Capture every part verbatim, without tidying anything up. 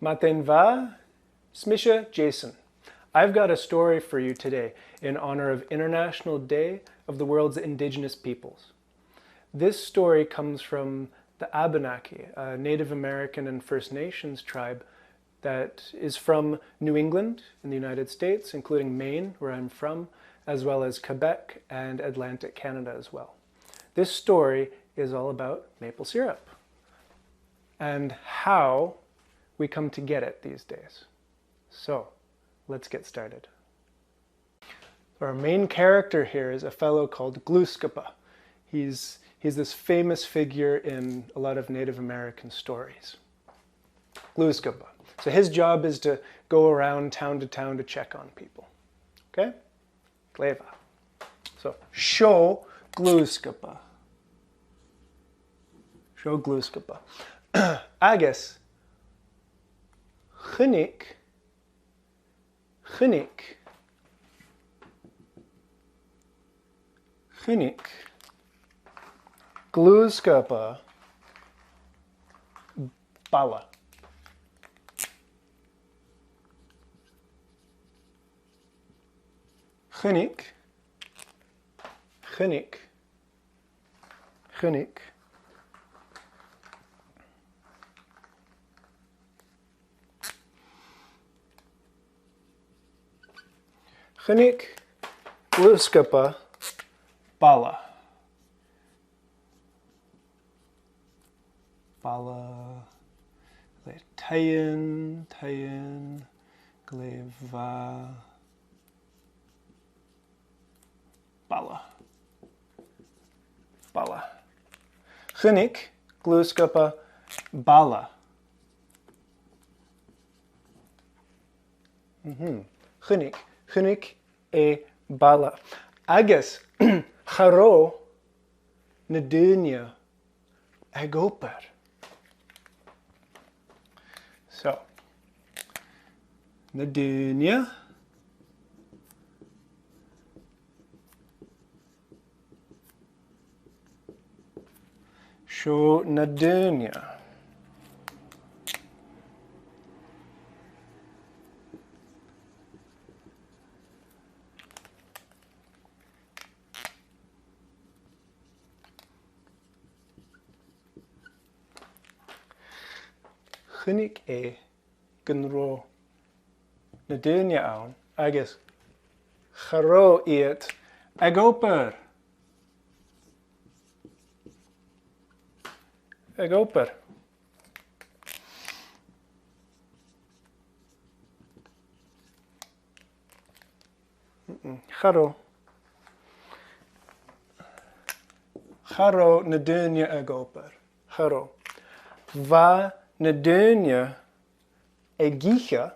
Madainn mhath, 's mise Jason. I've got a story for you today in honor of International Day of the World's Indigenous Peoples. This story comes from the Abenaki, a Native American and First Nations tribe that is from New England in the United States, including Maine, where I'm from, as well as Quebec and Atlantic Canada as well. This story is all about maple syrup and how we come to get it these days. So, let's get started. Our main character here is a fellow called Glooskap. He's, he's this famous figure in a lot of Native American stories. Glooskap. So his job is to go around town to town to check on people. Okay? Glè mhath. So, seo Glooskap. Seo Glooskap. Agus, chunnaic, chunnaic, chunnaic Glooskap balla. Chunnaic, chunnaic, chunnaic. Chunnaic Glooskap balla. Balla. Glè taighean, taighean. Glè mhath. Balla. Balla. Chunnaic Glooskap balla. Mhm. Chunnaic, chunnaic e balla. Agus cha robh na daoine ag obair. So, na daoine. Seo na daoine. Chunnaic e gun robh na daoine ann agus cha robh iad ag obair. Ag obair. Mm-mm. Cha robh. Cha robh na daoine ag obair. Cha robh. Bha na daoine ag ithe.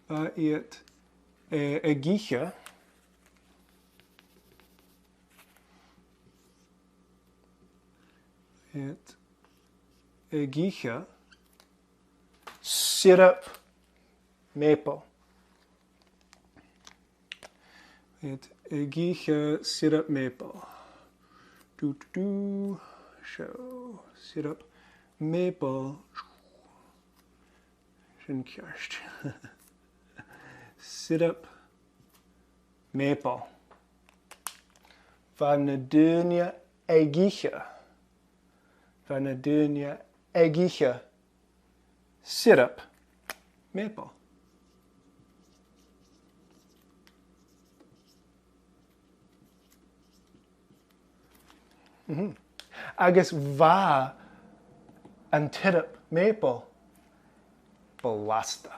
Bha iad, eh, ag ithe. Iad ag ithe siorap maple. Iad ag ithe siorap maple. Dú, dú, dú. Seo. Siorap maple. Sin ceart. Siorap maple. Bha na daoine ag ithe. Bha na daoine ag ithe siorap maple. Mhm. Agus bha an t-siorap maple blasta.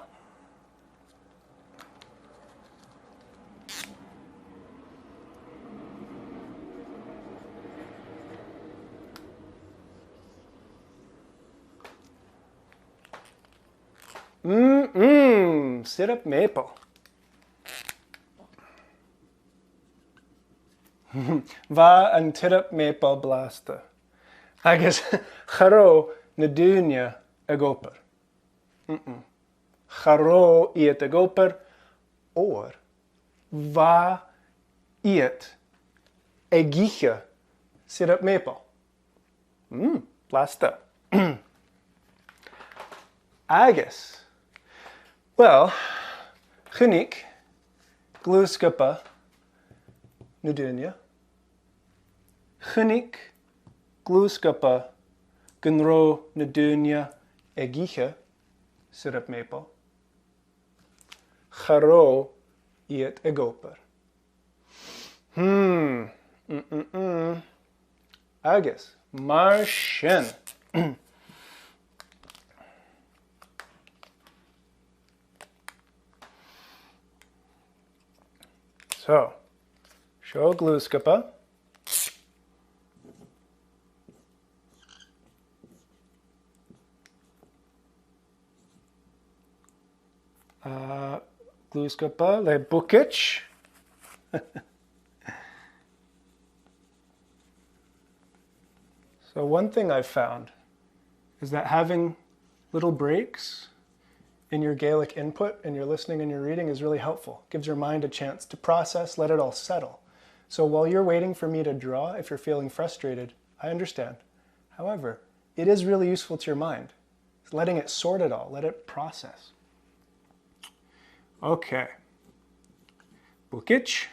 Mm, mm, siorap maple. Bha an t-siorap maple blasta. Agus cha robh na daoine ag obair. Mm-mm. Cha robh iad ag obair, oir bha iad ag ithe siorap maple. Mm, blasta. Agus, well, chunnaic Glùsgapa na daoine. Chunnaic Glùsgapa gun robh na daoine ag ithe siorap maple. Cha robh iad ag obair. Hmm. Mm-mm-mm. Agus mar sin. So, seo Glùsgapa. Uh, Glùsgapa le bucaid. So one thing I've found is that having little breaks in your Gaelic input, in your listening and your reading, is really helpful. Gives your mind a chance to process, let it all settle. So while you're waiting for me to draw, if you're feeling frustrated, I understand. However, it is really useful to your mind. It's letting it sort it all, let it process. Okay. Bucaid.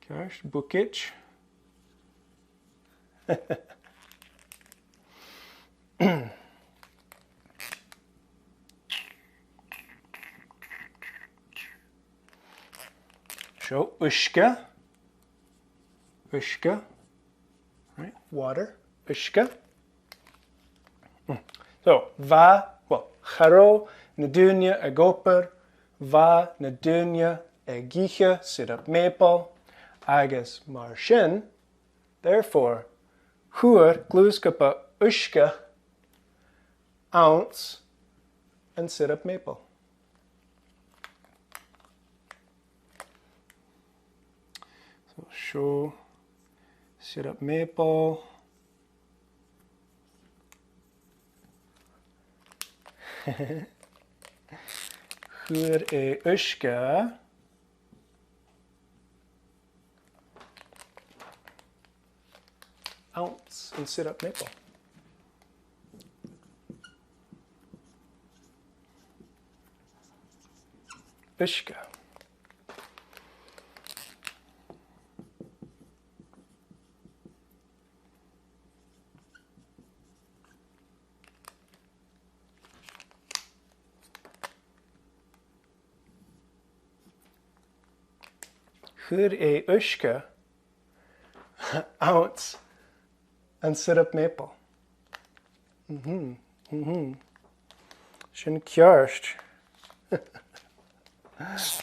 Ceart, bucaid. Seo uisge. Uisge. Right? Water. Uisge. Mm. So, bha, well, cha robh na daoine ag obair, bha na daoine ag ithe siorap maple, agus mar sin, therefore, fhuair Glùsgapa uisge anns an siorap maple. So, seo siorap maple. Fhuair e uisge anns an siorap maple. Uisge. Chuir e uisge anns an siorap maple. Mhm, mhm. Sin ceart.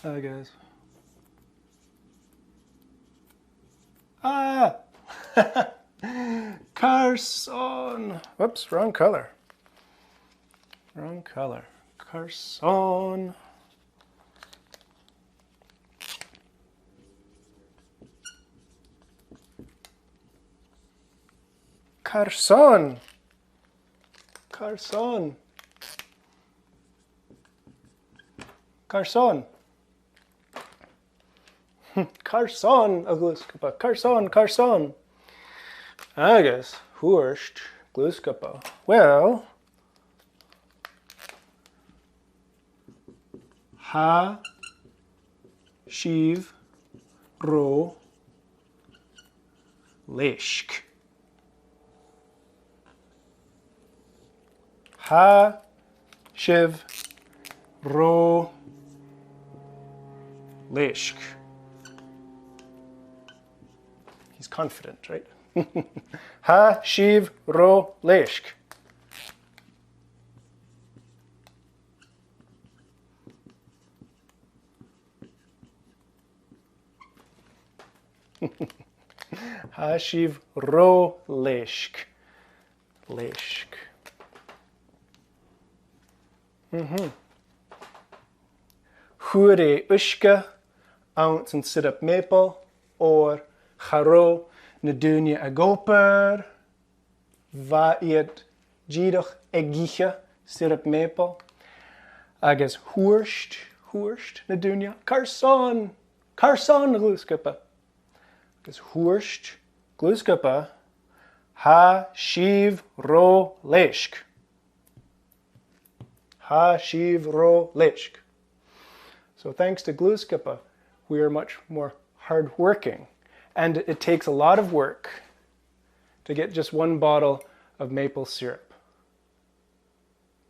Agus. Ah! Carson! Whoops, wrong color. Wrong color. Carson. Carson. Carson. Carson. Carson, a Ghlùsgapa. Carson, carson. Agus thuirt Glùsgapa, well, tha sibh ro leisg. Tha sibh ro leisg. He's confident, right? Tha sibh ro leisg. Tha sibh ro leisg. Leisg. Mhm. Chuir e uisge anns an siorap maple, oir cha robh na daoine ag obair. Bha iad dìreach ag ithe siorap maple. Agus thuirt, thuirt na daoine, carson, carson, a Ghlùsgapa. Agus thuirt Glùsgapa, tha sibh ro leisg. A sibh ro leisg. So thanks to Gluaisgeapa, we are much more hardworking. And it takes a lot of work to get just one bottle of maple syrup.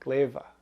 Glè mhath.